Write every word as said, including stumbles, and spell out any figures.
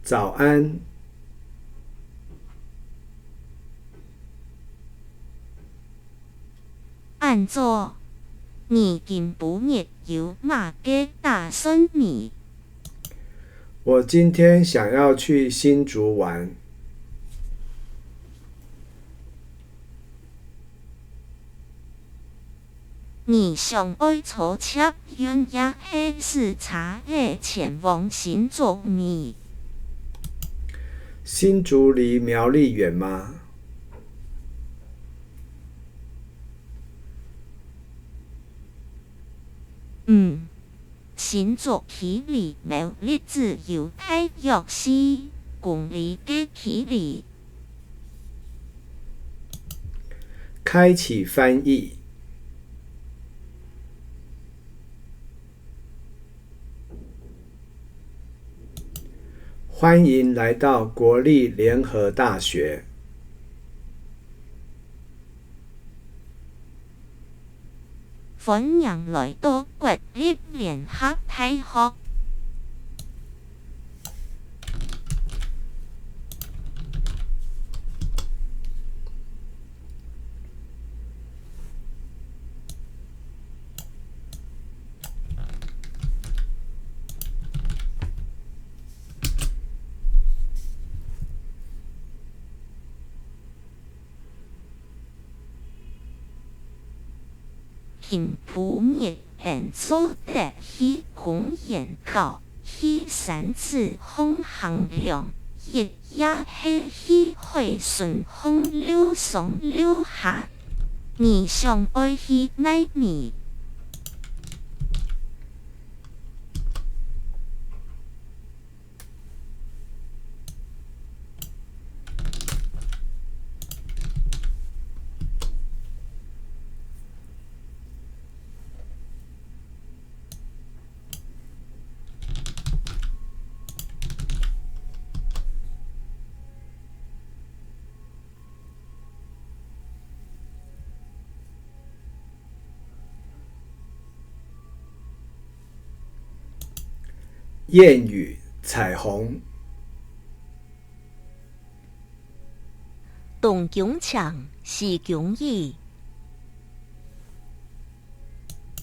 早安。恁早，你今晡日有麼个打算呢？我今天想要去新竹玩。 你想愛坐捷運也係駛車仔前往新竹呢？新竹離苗栗遠嗎？嗯，新竹距離苗栗只有大約四公里个距離。 開啟翻譯。歡迎來到國立聯合大學。 歡迎來到國立聯合大學。 今晡日恁早得去公園搞，去三子鄉行兩日，也係去海脣鄉溜上溜下。你想愛去哪位？ 諺語：彩虹。東宮青，西宮雨，